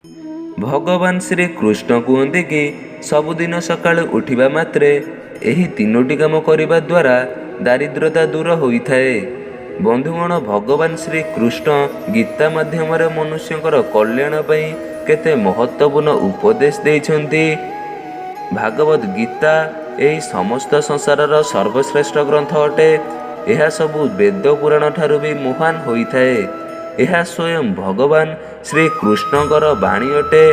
ଭଗବାନ ଶ୍ରୀ କୃଷ୍ଣ କୁହନ୍ତି କି ସବୁଦିନ ସକାଳୁ ଉଠିବା ମାତ୍ରେ ଏହି ତିନୋଟି କାମ କରିବା ଦ୍ୱାରା ଦାରିଦ୍ରତା ଦୂର ହୋଇଥାଏ। ବନ୍ଧୁଗଣ, ଭଗବାନ ଶ୍ରୀ କୃଷ୍ଣ ଗୀତା ମାଧ୍ୟମରେ ମନୁଷ୍ୟଙ୍କର କଲ୍ୟାଣ ପାଇଁ କେତେ ମହତ୍ତ୍ୱପୂର୍ଣ୍ଣ ଉପଦେଶ ଦେଇଛନ୍ତି। ଭାଗବତ ଗୀତା ଏହି ସମସ୍ତ ସଂସାରର ସର୍ବଶ୍ରେଷ୍ଠ ଗ୍ରନ୍ଥ ଅଟେ। ଏହା ସବୁ ବେଦ ପୁରାଣ ଠାରୁ ବି ମହାନ ହୋଇଥାଏ। ଏହା ସ୍ୱୟଂ ଭଗବାନ ଶ୍ରୀ କୃଷ୍ଣଙ୍କର ବାଣୀ ଅଟେ।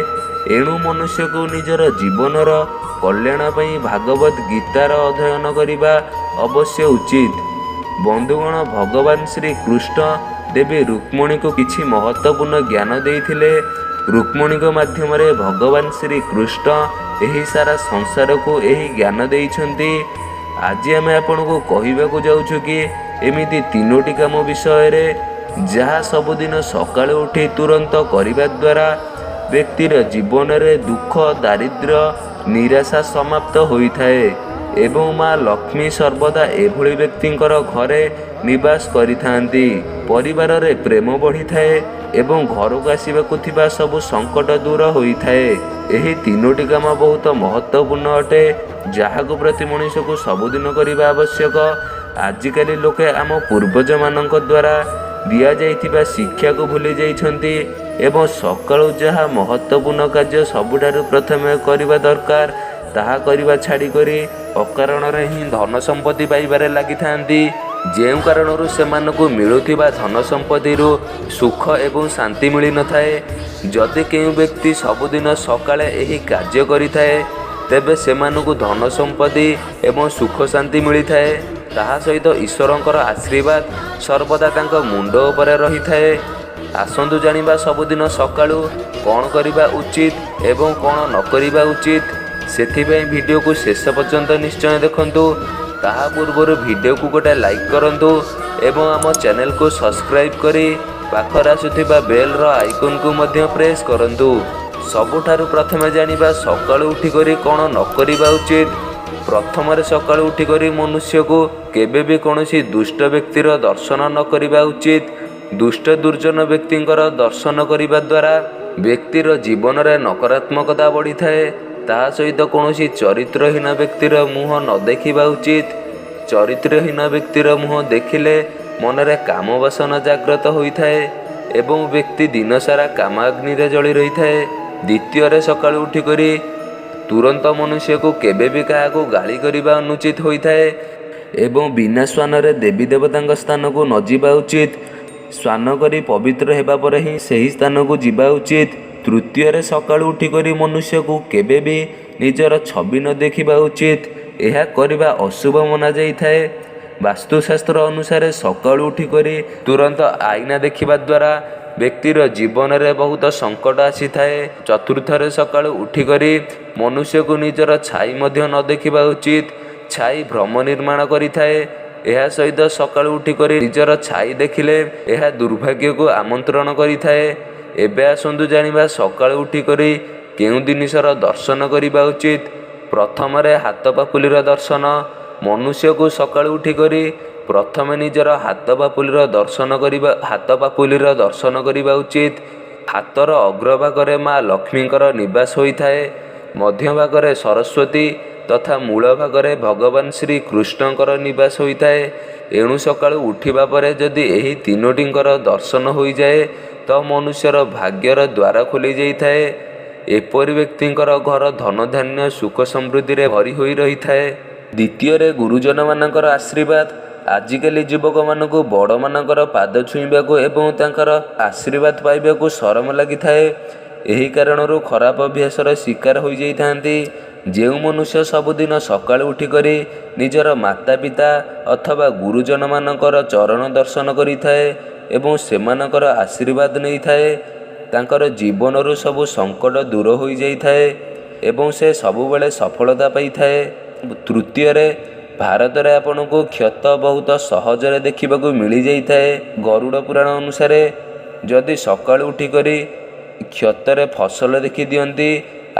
ଏଣୁ ମନୁଷ୍ୟକୁ ନିଜର ଜୀବନର କଲ୍ୟାଣ ପାଇଁ ଭାଗବତ ଗୀତାର ଅଧ୍ୟୟନ କରିବା ଅବଶ୍ୟ ଉଚିତ। ବନ୍ଧୁଗଣ, ଭଗବାନ ଶ୍ରୀ କୃଷ୍ଣ ଦେବୀ ରୁକ୍ମିଣୀଙ୍କୁ କିଛି ମହତ୍ତ୍ୱପୂର୍ଣ୍ଣ ଜ୍ଞାନ ଦେଇଥିଲେ। ରୁକ୍ମିଣୀଙ୍କ ମାଧ୍ୟମରେ ଭଗବାନ ଶ୍ରୀ କୃଷ୍ଣ ଏହି ସାରା ସଂସାରକୁ ଏହି ଜ୍ଞାନ ଦେଇଛନ୍ତି। ଆଜି ଆମେ ଆପଣଙ୍କୁ କହିବାକୁ ଯାଉଛୁ କି ଏମିତି ତିନୋଟି କାମ ବିଷୟରେ, ଯାହା ସବୁଦିନ ସକାଳୁ ଉଠି ତୁରନ୍ତ କରିବା ଦ୍ୱାରା ବ୍ୟକ୍ତିର ଜୀବନରେ ଦୁଃଖ, ଦାରିଦ୍ର୍ୟ, ନିରାଶା ସମାପ୍ତ ହୋଇଥାଏ ଏବଂ ମା ଲକ୍ଷ୍ମୀ ସର୍ବଦା ଏଭଳି ବ୍ୟକ୍ତିଙ୍କର ଘରେ ନିବାସ କରିଥାନ୍ତି। ପରିବାରରେ ପ୍ରେମ ବଢ଼ିଥାଏ ଏବଂ ଘରକୁ ଆସିବାକୁ ଥିବା ସବୁ ସଙ୍କଟ ଦୂର ହୋଇଥାଏ। ଏହି ତିନୋଟି କାମ ବହୁତ ମହତ୍ତ୍ୱପୂର୍ଣ୍ଣ ଅଟେ, ଯାହାକୁ ପ୍ରତି ମଣିଷକୁ ସବୁଦିନ କରିବା ଆବଶ୍ୟକ। ଆଜିକାଲି ଲୋକେ ଆମ ପୂର୍ବଜମାନଙ୍କ ଦ୍ୱାରା ଦିଆଯାଇଥିବା ଶିକ୍ଷାକୁ ଭୁଲି ଯାଇଛନ୍ତି ଏବଂ ସକାଳୁ ଯାହା ମହତ୍ତ୍ୱପୂର୍ଣ୍ଣ କାର୍ଯ୍ୟ ସବୁଠାରୁ ପ୍ରଥମେ କରିବା ଦରକାର, ତାହା କରିବା ଛାଡ଼ିକରି ଅକାରଣରେ ହିଁ ଧନ ସମ୍ପତ୍ତି ପାଇବାରେ ଲାଗିଥାନ୍ତି, ଯେଉଁ କାରଣରୁ ସେମାନଙ୍କୁ ମିଳୁଥିବା ଧନ ସମ୍ପତ୍ତିରୁ ସୁଖ ଏବଂ ଶାନ୍ତି ମିଳିନଥାଏ। ଯଦି କେଉଁ ବ୍ୟକ୍ତି ସବୁଦିନ ସକାଳେ ଏହି କାର୍ଯ୍ୟ କରିଥାଏ, ତେବେ ସେମାନଙ୍କୁ ଧନ ସମ୍ପତ୍ତି ଏବଂ ସୁଖ ଶାନ୍ତି ମିଳିଥାଏ। ତାହା ସହିତ ଈଶ୍ୱରଙ୍କର ଆଶୀର୍ବାଦ ସର୍ବଦା ତାଙ୍କ ମୁଣ୍ଡ ଉପରେ ରହିଥାଏ। ଆସନ୍ତୁ ଜାଣିବା ସବୁଦିନ ସକାଳୁ କ'ଣ କରିବା ଉଚିତ ଏବଂ କ'ଣ ନ କରିବା ଉଚିତ। ସେଥିପାଇଁ ଭିଡ଼ିଓକୁ ଶେଷ ପର୍ଯ୍ୟନ୍ତ ନିଶ୍ଚୟ ଦେଖନ୍ତୁ। ତାହା ପୂର୍ବରୁ ଭିଡ଼ିଓକୁ ଗୋଟେ ଲାଇକ୍ କରନ୍ତୁ ଏବଂ ଆମ ଚ୍ୟାନେଲକୁ ସବସ୍କ୍ରାଇବ୍ କରି ପାଖରେ ଆସୁଥିବା ବେଲ୍ର ଆଇକନ୍କୁ ମଧ୍ୟ ପ୍ରେସ୍ କରନ୍ତୁ। ସବୁଠାରୁ ପ୍ରଥମେ ଜାଣିବା ସକାଳୁ ଉଠିକରି କ'ଣ ନ କରିବା ଉଚିତ। ପ୍ରଥମରେ ସକାଳୁ ଉଠିକରି ମନୁଷ୍ୟକୁ କେବେ ବି କୌଣସି ଦୁଷ୍ଟ ବ୍ୟକ୍ତିର ଦର୍ଶନ ନ କରିବା ଉଚିତ। ଦୁଷ୍ଟ ଦୁର୍ଜନ ବ୍ୟକ୍ତିଙ୍କର ଦର୍ଶନ କରିବା ଦ୍ୱାରା ବ୍ୟକ୍ତିର ଜୀବନରେ ନକାରାତ୍ମକତା ବଢ଼ିଥାଏ। ତାହା ସହିତ କୌଣସି ଚରିତ୍ରହୀନ ବ୍ୟକ୍ତିର ମୁହଁ ନ ଦେଖିବା ଉଚିତ। ଚରିତ୍ରହୀନ ବ୍ୟକ୍ତିର ମୁହଁ ଦେଖିଲେ ମନରେ କାମ ବାସନା ଜାଗ୍ରତ ହୋଇଥାଏ ଏବଂ ବ୍ୟକ୍ତି ଦିନସାରା କାମାଗ୍ନିରେ ଜଳି ରହିଥାଏ। ଦ୍ୱିତୀୟରେ, ସକାଳୁ ଉଠିକରି ତୁରନ୍ତ ମନୁଷ୍ୟକୁ କେବେ ବି କାହାକୁ ଗାଳି କରିବା ଅନୁଚିତ ହୋଇଥାଏ ଏବଂ ବିନା ସ୍ନାନରେ ଦେବୀ ଦେବତାଙ୍କ ସ୍ଥାନକୁ ନ ଯିବା ଉଚିତ। ସ୍ନାନ କରି ପବିତ୍ର ହେବା ପରେ ହିଁ ସେହି ସ୍ଥାନକୁ ଯିବା ଉଚିତ। ତୃତୀୟରେ, ସକାଳୁ ଉଠିକରି ମନୁଷ୍ୟକୁ କେବେ ବି ନିଜର ଛବି ନ ଦେଖିବା ଉଚିତ। ଏହା କରିବା ଅଶୁଭ ମନାଯାଇଥାଏ। ବାସ୍ତୁଶାସ୍ତ୍ର ଅନୁସାରେ ସକାଳୁ ଉଠିକରି ତୁରନ୍ତ ଆଇନା ଦେଖିବା ଦ୍ୱାରା ବ୍ୟକ୍ତିର ଜୀବନରେ ବହୁତ ସଙ୍କଟ ଆସିଥାଏ। ଚତୁର୍ଥରେ, ସକାଳୁ ଉଠିକରି ମନୁଷ୍ୟକୁ ନିଜର ଛାଇ ମଧ୍ୟ ନ ଦେଖିବା ଉଚିତ। ଛାଇ ଭ୍ରମ ନିର୍ମାଣ କରିଥାଏ। ଏହା ସହିତ ସକାଳୁ ଉଠିକରି ନିଜର ଛାଇ ଦେଖିଲେ ଏହା ଦୁର୍ଭାଗ୍ୟକୁ ଆମନ୍ତ୍ରଣ କରିଥାଏ। ଏବେ ଆସନ୍ତୁ ଜାଣିବା ସକାଳୁ ଉଠିକରି କେଉଁ ଜିନିଷର ଦର୍ଶନ କରିବା ଉଚିତ। ପ୍ରଥମରେ ହାତ ପାପୁଲିର ଦର୍ଶନ। ମନୁଷ୍ୟକୁ ସକାଳୁ ଉଠିକରି ପ୍ରଥମେ ନିଜର ହାତ ପାପୁଲିର ଦର୍ଶନ କରିବା ଉଚିତ। ହାତର ଅଗ୍ରଭାଗରେ ମା ଲକ୍ଷ୍ମୀଙ୍କର ନିବାସ ହୋଇଥାଏ, ମଧ୍ୟଭାଗରେ ସରସ୍ୱତୀ ତଥା ମୂଳ ଭାଗରେ ଭଗବାନ ଶ୍ରୀ କୃଷ୍ଣଙ୍କର ନିବାସ ହୋଇଥାଏ। ଏଣୁ ସକାଳୁ ଉଠିବା ପରେ ଯଦି ଏହି ତିନୋଟିଙ୍କର ଦର୍ଶନ ହୋଇଯାଏ, ତ ମନୁଷ୍ୟର ଭାଗ୍ୟର ଦ୍ୱାର ଖୋଲି ଯାଇଥାଏ। ଏପରି ବ୍ୟକ୍ତିଙ୍କର ଘର ଧନଧାନ୍ୟ, ସୁଖ ସମୃଦ୍ଧିରେ ଭରି ହୋଇ ରହିଥାଏ। ଦ୍ୱିତୀୟରେ, ଗୁରୁଜନମାନଙ୍କର ଆଶୀର୍ବାଦ। ଆଜିକାଲି ଯୁବକମାନଙ୍କୁ ବଡ଼ମାନଙ୍କର ପାଦ ଛୁଇଁବାକୁ ଏବଂ ତାଙ୍କର ଆଶୀର୍ବାଦ ପାଇବାକୁ ସରମ ଲାଗିଥାଏ। ଏହି କାରଣରୁ ଖରାପ ଅଭ୍ୟାସର ଶିକାର ହୋଇଯାଇଥାନ୍ତି। ଯେଉଁ ମନୁଷ୍ୟ ସବୁଦିନ ସକାଳୁ ଉଠିକରି ନିଜର ମାତା ପିତା ଅଥବା ଗୁରୁଜନମାନଙ୍କର ଚରଣ ଦର୍ଶନ କରିଥାଏ ଏବଂ ସେମାନଙ୍କର ଆଶୀର୍ବାଦ ନେଇଥାଏ, ତାଙ୍କର ଜୀବନରୁ ସବୁ ସଙ୍କଟ ଦୂର ହୋଇଯାଇଥାଏ ଏବଂ ସେ ସବୁବେଳେ ସଫଳତା ପାଇଥାଏ। ତୃତୀୟରେ, ଭାରତରେ ଆପଣଙ୍କୁ କ୍ଷେତ ବହୁତ ସହଜରେ ଦେଖିବାକୁ ମିଳିଯାଇଥାଏ। ଗରୁଡ଼ ପୁରାଣ ଅନୁସାରେ ଯଦି ସକାଳୁ ଉଠିକରି କ୍ଷେତରେ ଫସଲ ଦେଖିଦିଅନ୍ତି,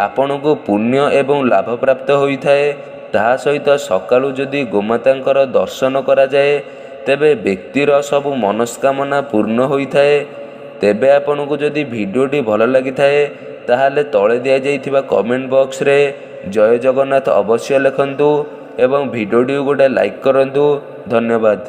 ଆପଣଙ୍କୁ ପୁଣ୍ୟ ଏବଂ ଲାଭ ପ୍ରାପ୍ତ ହୋଇଥାଏ। ତାହା ସହିତ ସକାଳୁ ଯଦି ଗୋମାତାଙ୍କର ଦର୍ଶନ କରାଯାଏ, ତେବେ ବ୍ୟକ୍ତିର ସବୁ ମନସ୍କାମନା ପୂର୍ଣ୍ଣ ହୋଇଥାଏ। ତେବେ ଆପଣଙ୍କୁ ଯଦି ଭିଡ଼ିଓଟି ଭଲ ଲାଗିଥାଏ, ତାହେଲେ ତଳେ ଦିଆଯାଇଥିବା କମେଣ୍ଟ ବକ୍ସରେ ଜୟ ଜଗନ୍ନାଥ ଅବଶ୍ୟ ଲେଖନ୍ତୁ ଏବଂ ଭିଡ଼ିଓଟିକୁ ଗୋଟେ ଲାଇକ୍ କରନ୍ତୁ। ଧନ୍ୟବାଦ।